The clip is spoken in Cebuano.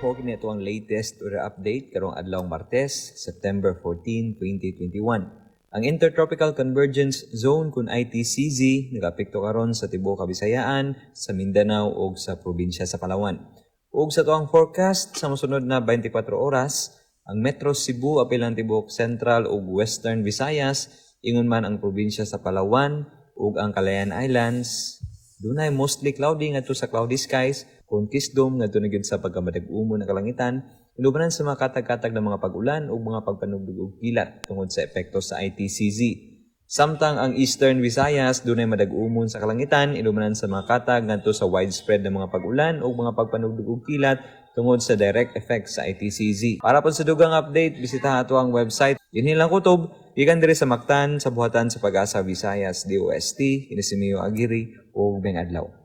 Mao kini atoang latest weather update karong adlaw Martes, September 14, 2021. Ang Intertropical Convergence Zone kun ITCZ nagaapekto karon sa tibuok Kabisayaan, sa Mindanao ug sa probinsya sa Palawan. Ug sa atoang forecast sa mosunod na 24 oras, ang Metro Cebu apil ang tibuok Central ug Western Visayas, ingon man ang probinsya sa Palawan ug ang Kalayaan Islands, dunay mostly cloudy ngadto sa cloudy skies, kon kisdom ngadto na gyud sa pagkamadag-umon ng kalangitan, inubanan sa mga katag-katag ng mga pag-ulan ug mga pagpanugdog og kilat tungod sa epekto sa ITCZ. Samtang ang Eastern Visayas dunay madag-umon sa kalangitan, inubanan sa mga katag ngadto sa widespread na mga pag-ulan ug mga pagpanugdog og kilat tungod sa direct effect sa ITCZ. Para po sa dugang update, bisita ato ang website. Dinhi lang kutob, gikan diri sa Mactan, sa buhatan sa Pag-asa Visayas, DOST, kini si Mio Aguirre ug maayong adlaw.